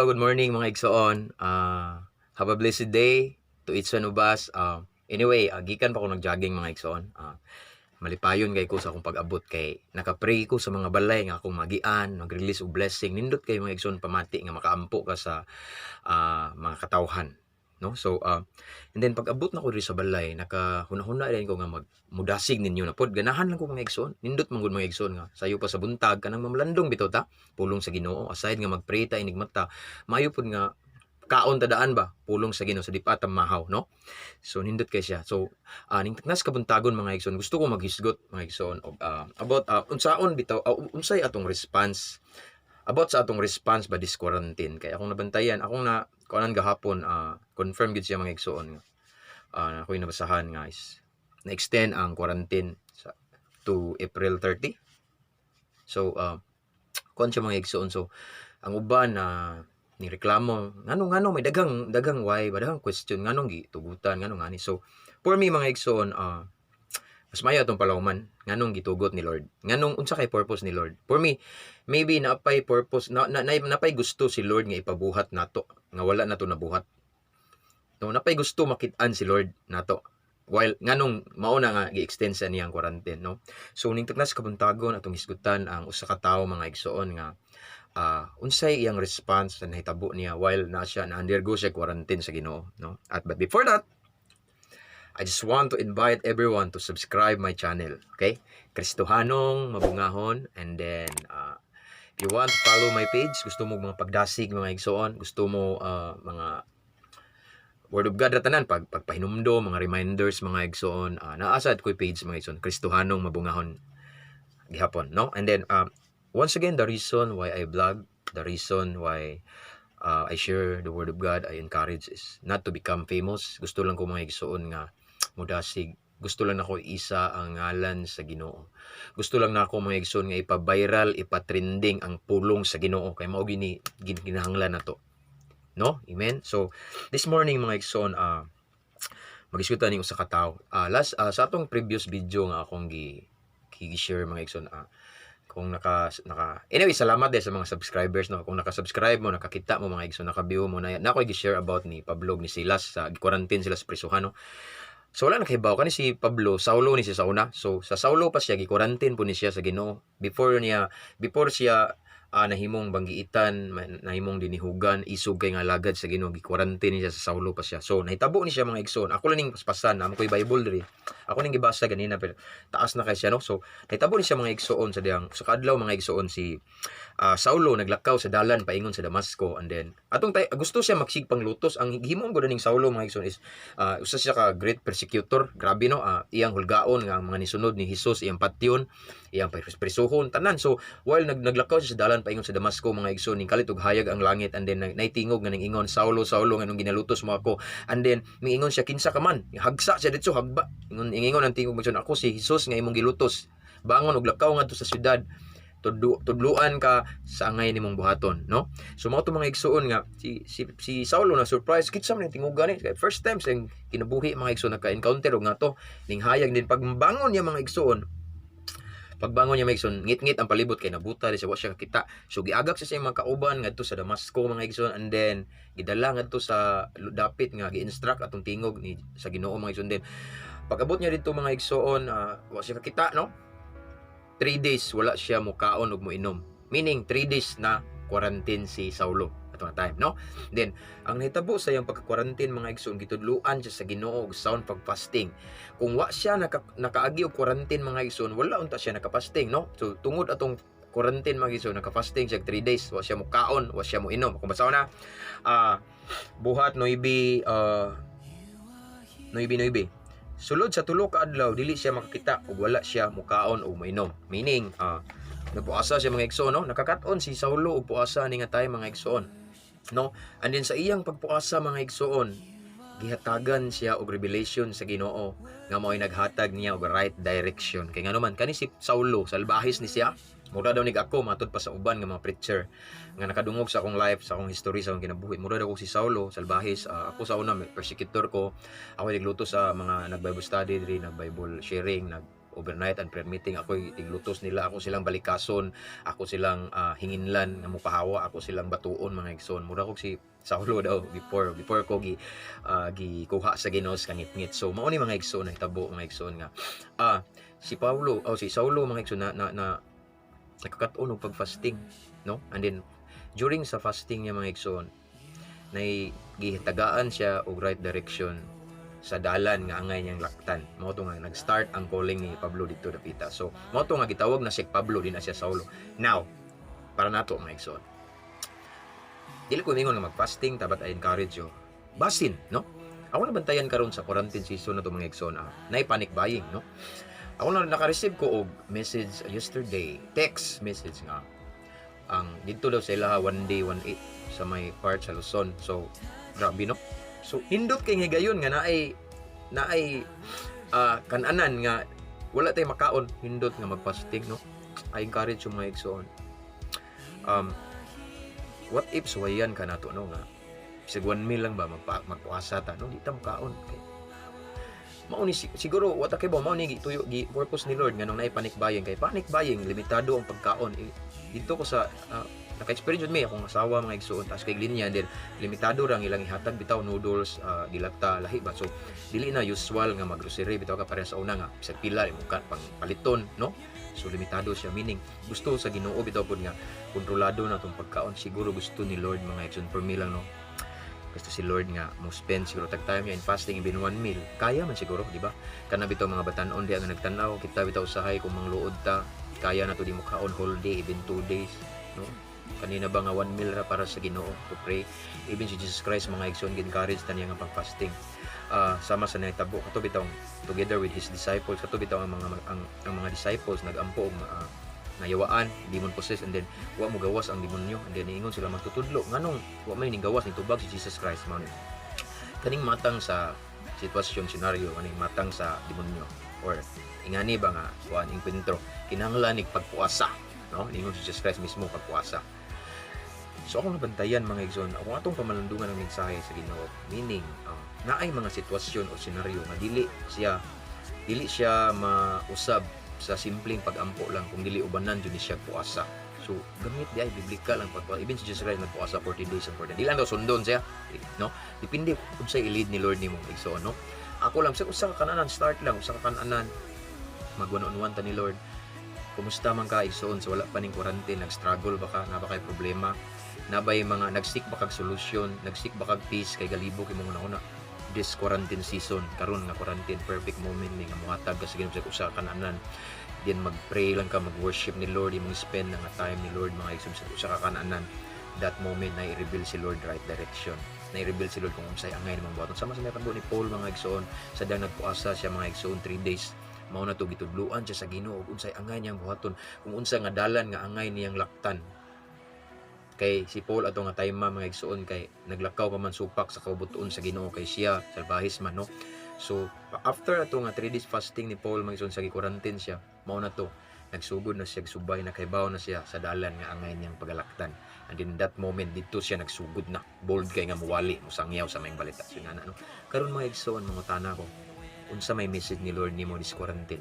Hello, good morning, mga igsoon. Have a blessed day to each one of us. Anyway, gikan pa ko nag-jogging, mga igsoon. Malipayon kay ko sa akong pag-abot kay naka-pray ko sa mga balay nga akong magian, mag-release og blessing. Nindot kay, mga igsoon, pamati nga makaampo ka sa mga katawhan. No? So, and then pag abot na ko diri sa balay, nakahuna-huna din ko nga mag mudasig ninyo na pod. Ganahan lang ko, mga igsoon. Nindot man gud, mga igsoon, nga sayo pa sa buntag kanang mamlandong bitaw ta, pulong sa Ginoo. Aside nga magpray ta inigmata, maayo pod nga kaon ta daan ba, pulong sa Ginoo sa di pa ta mahaw, no? So nindot kay siya. So ning taknas kabuntagon, mga igsoon, gusto ko maghisgot, mga igsoon, og about unsaon bitaw unsay atong response about sa atong response ba this quarantine. Kay akong nabantayan, akong na kuanan gahapon, confirm gid siya, mga igsoon, nga ako'y nabasahan nga is na-extend ang quarantine sa to April 30. So kuan siya, mga igsoon. So ang uban na ni reklamo ngano ngano may daghang daghang why ba, daghang question nganong gitugutan, ngano ngani. So for me, mga igsoon, mas maayo atong palawman nganong gitugot ni Lord, nganong unsa kay purpose ni Lord. For me, maybe napay purpose na napay gusto si Lord nga ipabuhat nato nga wala nato nabuhat, no? Napay gusto makit-an si Lord nato while nganong mao na nga gi-extend sa niyang quarantine, no? So ning taknas kabuntagon, atong hisgutan ang usa ka tawo, mga igsoon, nga unsay iyang response sa nahitabo niya while na siya na undergo siya quarantine sa Ginoo, no? At but before that, I just want to invite everyone to subscribe my channel, okay? Kristohanong Mabungahon. And then if you want to follow my page, gusto mo mga pagdasig, mga igsoon, gusto mo mga Word of God ra tanan, pag pagpahinumdo, mga reminders, mga igsoon, naa sad ko'y page, mga igsoon, Kristohanong Mabungahon gihapon, no? And then once again, the reason why I vlog, the reason why I share the Word of God, I encourage, is not to become famous. Gusto lang ko, mga igsoon, nga mudasig. Gusto lang nako isa ang ngalan sa Ginoo. Gusto lang nako, mga igsoon, nga ipa-viral, ipa-trending ang pulong sa Ginoo kay mao gini kinahanglan nato. No? Amen. So this morning, mga igsoon, magisgutan ning usa ka tawo. Last sa atong previous video nga akong gi gi-share, mga igsoon, kung naka naka anyway, salamat din sa mga subscribers, no? Kung naka-subscribe mo, nakakita mo, mga igsoon, naka-view mo na na ako gi-share about ni Pablo ni Silas sa quarantine sila sa prisuhan, no? So wala nakahibaw kani si Pablo, Saulo ni siya sa una. So sa Saulo pa siya, gi-quarantine po ni siya sa Ginoo before siya nahimong banggiitan, nahimong dinihugan, isog kay nga lagad sa Ginoo, gi-quarantine niya sa Saulo pa siya. So nahitabo ni siya, mga igsoon. Ako lang ning paspasan, amo ko'y Bible diri. Ako ning gibasa ganina pero taas na kay siya, no? So nahitabo ni siya, mga igsoon, sa diyang sa kadlaw, mga igsoon, si Saulo naglakaw sa dalan paingon sa Damasco and then atong tay gusto siya magsig panglutos. Ang gihimo gud ning Saulo, mga igsoon, is usa siya ka great persecutor. Grabe, no? Iyang hulgaon nga ang mga nisunod ni Hesus iyang patyon, iyang prisuhon tanan. So while naglakaw siya sa dalan paingon sa Damasco, mga igsoon, ning kalit og hayag ang langit and then naitingog nga ning-ingon, "Saulo, Saulo, nganong ginalutos mo ako?" And then miingon siya, "Kinsa ka man?" Hagsa siya didto, hagba. Ingon ingon ang tingog, mga igsoon, "Ako si Hesus nga imong gilutos. Bangon og lakaw ngadto sa syudad, tudluan ka sa angay nimong buhaton," no? So mao to, mga igsoon, nga si Saulo na surprise, kinsa man ning tingoga ni? Kay first time sa iyang kinabuhi, mga igsoon, naka-encounter og nga to ning hayag din. Pagbangon niya, mga igsoon, pagbangon niya, mga igsoon, ngit-ngit ang palibot kay nabuta di siya, wa siya kakita. So giagak siya sa iyang mga kauban ngadto sa Damasco, mga igsoon, and then gidala ngadto sa dapit nga gi-instruct atong tingog ni sa Ginoo, mga igsoon. Din pag-abot niya didto, mga igsoon, wa siya kakita, no? 3 days wala siya mukaon ug moinom, meaning 3 days na quarantine si Saulo ato nga time, no? Then ang nahitabo sa iyang pagka-quarantine, mga igsoon, gitudluan siya sa Ginoo og sound pag-fasting. Kung wa siya nakaagi og quarantine, mga igsoon, wala unta siya naka-fasting, no? So tungod atong quarantine, mga igsoon, naka-fasting siya 3 days, wa siya mukaon, wa siya moinom. Kung basa na Buhat 9 9:9, sulod sa 3 ka adlaw dili siya makakita ug wala siya mukaon o moinom, meaning nagpuasa siya, mga igsoon, no? Nakakat-on si Saulo og puasa ni nga time, mga igsoon, no? And then sa iyang pagpuasa, mga igsoon, gihatagan siya og revelation sa Ginoo nga mao'y naghatag niya og right direction. Kay ngano man kani si Saulo, salbahis ni siya. Mura daw nig ako matud pa sa uban nga mga preacher nga nakadungog sa akong life, sa akong history, sa akong kinabuhi. Mura daw ko si Saulo, salbahis. Ako sa una, persecutor ko. Ako nagluto sa mga nag Bible study diri, nag Bible sharing, nag Overnight and prayer meeting, ako tiglutos nila, ako silang balikason, ako silang hinginlan nga mopahawa, ako silang batuon, mga igsoon. Mura kog si Saulo daw before ko gikuha sa Ginoo sa kangitngit. So mao ni, mga igsoon, nahitabo, mga igsoon, nga si Paulo o si Saulo, mga igsoon, na nakakat-on og pag-fasting, no? And then during sa fasting niya, mga igsoon, nay gihitagaan siya og right direction sa dalan nga angay niyang laktan. Mao to nga nag-start ang calling ni Pablo dito dapita. So mao to nga gitawag na si Pablo, di na siya Saulo. Now, para nato, mga igsoon. Dili ko ningon nga mag-fasting ta, but I encourage you. Basin, no? Ako nabantayan karon sa quarantine season na to, mga igsoon, nay panic buying, no? Ako na naka-receive ko og message yesterday, text message nga ang dito daw sa ilaha one day 1.8 sa may part sa Luzon. So grabe, no? So nindot kay higayon nga naay kananan nga wala tay makaon, nindot nga magfasting, no? I encourage yung mga igsoon. What if suwayan ka nato, no, nga bisag 1 meal lang ba, magpuasa ta, no, di ta makaon kay mao ni siguro wa ta kay ba mao ni gituyo, gi purpose ni Lord nganong naay panic buying, kay panic buying, limitado ang pagkaon. Eh, dito ko sa naka-experience with me akong asawa, mga igsoon, taas kay linya then limitado ra ang ilang ihatag bitaw, noodles, dilata, lahi ba. So dili na usual nga maggrocery bitaw ka pareha sa una nga bisag pila imong ka pang paliton, no? So limitado siya, meaning gusto sa Ginoo bitaw pud nga kontrolado na tong pagkaon. Siguro gusto ni Lord, mga igsoon, for me lang, no, gusto si Lord nga mo spend siguro tag time niya in fasting, even one meal kaya man siguro, di ba? Kana bitaw mga batan-on di nga nagtan-aw, kita bitaw usahay kung mangluod ta, kaya na to di mo kaon whole day, even 2 days, no? Kanina ba nga one meal ra para sa Ginoo to pray. Even si Jesus Christ, mga igsoon, encourage ta niya nga pag-fasting. Sama sa nahitabo kato bitaw together with his disciples, kato bitaw ang mga disciples nagampo og nayawaan, demon possessed, and then wa mo gawas ang demonyo, and then niingon sila magtutudlo, "Nganong wa may ning gawas ni tubag si Jesus Christ?" Mao ni kaning matang sa sitwasyon, senaryo, kaning matang sa demonyo or ingani ba nga kuan engkwentro, kinahanglan nig pagpuasa, no? Ningon si Jesus Christ mismo, pagpuasa. So akong nabantayan, mga igsoon, ako atong pamalandungan ng mensahe sa Ginoo, meaning naay mga sitwasyon o senaryo nga dili siya mausab sa simpleng pagampo lang kung dili ubanan jud ni siya puasa. So gamit di ay biblical ang pagpuasa. Even si Jesus Christ nagpuasa 40 days and 40. Di lang daw sundon siya, no? Depende kung sa i-lead ni Lord nimo, igsoon, no? Ako lang sa usa ka kananan, start lang usa ka kananan, mag one on one ta ni Lord. Kumusta man ka, igsoon, sa wala pa ning quarantine? Nag-struggle ba ka? Na ba kay problema? Nabay mga nag-seek ba kag solusyon? Nag-seek ba kag peace kay galibok imong una this quarantine season? Karon nga quarantine, perfect moment ni nga mohatag ka sa Ginoo sa usa ka kananan, then mag-pray lang ka, mag-worship ni Lord, imong spend nga time ni Lord, mga igsoon, sa usa ka kananan. That moment na i-reveal si Lord right direction, na i-reveal si Lord kung unsay angay nimong buhaton, sama sa natabo ni Paul, mga igsoon, sa dang nagpuasa siya, mga igsoon, 3 days. Mao na to gitudluan siya sa Ginoo ug unsay angay niyang buhaton, kung unsa nga dalan nga angay niyang laktan, kay si Paul ato nga time, mga igsoon, kay naglakaw pa man supak sa kabubut-on sa Ginoo, kay siya salbahis man, no? So after ato nga 3 days fasting ni Paul, mga igsoon, sa gi-quarantine siya, mao na to nagsugod na siya subay, nakaibaw na siya sa dalan nga angay niyang pagalaktan. And in that moment dito siya nagsugod na bold kay nga muwali, musangyaw sa maayong balita. So nga na, no? Karon, mga igsoon, mangutana ko, unsa may message ni Lord nimo this quarantine?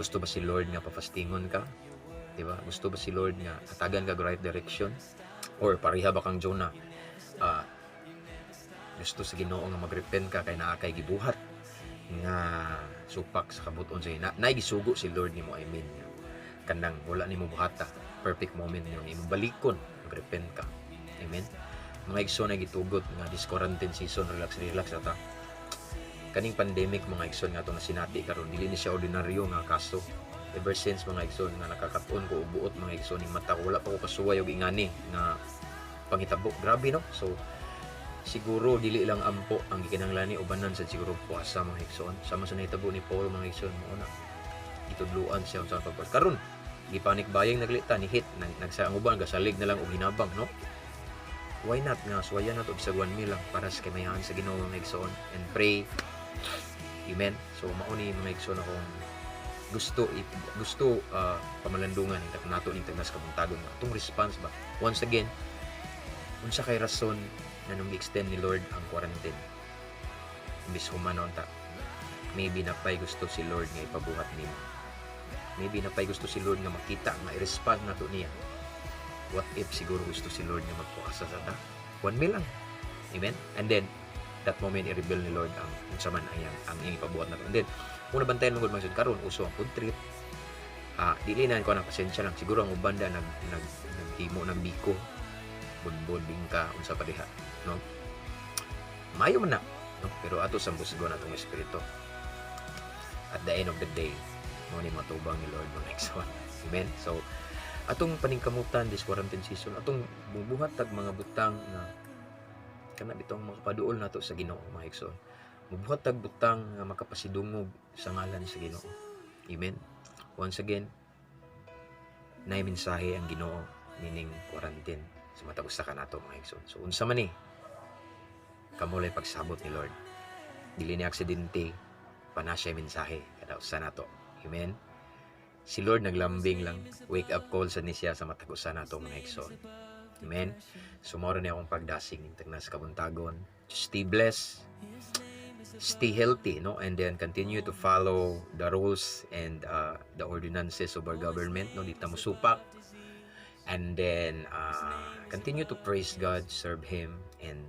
Gusto ba si Lord nga pafastingon ka, di ba? Gusto ba si Lord nga hatagan kag right direction or pareha ba kang Jonah? Gusto sa Ginoo nga magrepent ka kay naa kay gibuhat nga supak sa kabut-on sa na, naay gisugo si Lord nimo, I mean, nga kanang wala nimo buhata, perfect moment nimo imong balikon, magrepent ka. Amen, mga igsoon. Na gitugot nga this quarantine season, relax relax ata. Kaning pandemic, mga igsoon, nga atong nasinati karon, dili ni siya ordinaryo nga kaso. Ever since, mga igsoon, nga nakakaton ko og buot, mga igsoon, ning mata ko, wala pa ko kasuway og ingani nga panghitabo. Grabe, no? So siguro dili lang ampo ang gikinahanglan ni ubanan sa siguro puasa, mga igsoon, sama sa nahitabo ni Paul, mga igsoon. Mao na gitudluan siya sa pagpuasa. Karon gipanic buying naglita ni hit nag nagsa ang uban gasalig na lang og hinabang, no? Why not nga suwayan nato bisag 1 meal lang para sa kamayahan sa Ginoo, mga igsoon, and pray? Amen. So mao ni, mga igsoon, akong gusto pamalandungan ning nato ning tagnas kabuntagon nga atong response ba. Once again, unsa kay rason nga nung extend ni Lord ang quarantine? Imbis human ta, maybe napay gusto si Lord nga ipabuhat nimo. Maybe napay gusto si Lord nga makita, nga i-respond nato niya. What if siguro gusto si Lord nga magpuasa sa ta? One meal lang. Amen? And then, that moment, i-reveal ni Lord ang unsa man ang iyang ipabuhat nato. And then, kung nabantayan mo gud, mga karon uso ang food trip. Ah, dili na ko na, pasensya lang. Siguro ang uban da nag nag naghimo ng biko, budbud, bingka, unsa pa diha, no? Mayo man na, no? Pero ato sa busgon atong espiritu. At the end of the day, mao ni matubang ni Lord, mga igsoon. Amen. So, atong paningkamutan this quarantine season, atong bubuhat tag mga butang nga kana bitong makapaduol nato sa Ginoo, mga igsoon. Mubuhat tag butang nga makapasidungog sa ngalan sa Ginoo. Amen. Once again, naay mensahe ang Ginoo, meaning quarantine sa matag usa ka nato, mga igsoon. So unsa man ni, kamo lay pagsabot ni Lord. Dili ni aksidente, pa naa siya mensahe kada usa nato. Amen. Si Lord naglambing lang, wake up call sa ni siya sa matag usa nato, mga igsoon. Amen. So mao ni akong pagdasig ning tagna sa kabuntagon. Stay blessed, stay healthy, no? And then continue to follow the rules and the ordinances of our government, no? Di ta musupak. And then continue to praise God, serve Him, and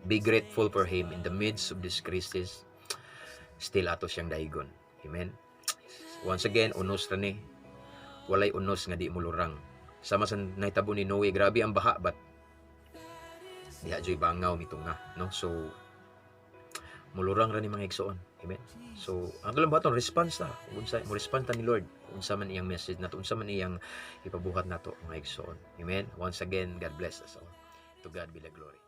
be grateful for Him in the midst of this crisis. Still ato siyang daigon. Amen. Once again, unos ra ni. Walay unos nga di mulurang. Sama sa nahitabo ni Noe, grabe ang baha, but diha joy bangaw mitunga, no? So mulurang ra ni, mga igsoon. Amen. So, ang lang baton response ta. Unsa mo respond ta ni Lord? Unsa man iyang message nato, unsa man iyang ipabuhat nato, mga igsoon. Amen. Once again, God bless us all. To God be the glory.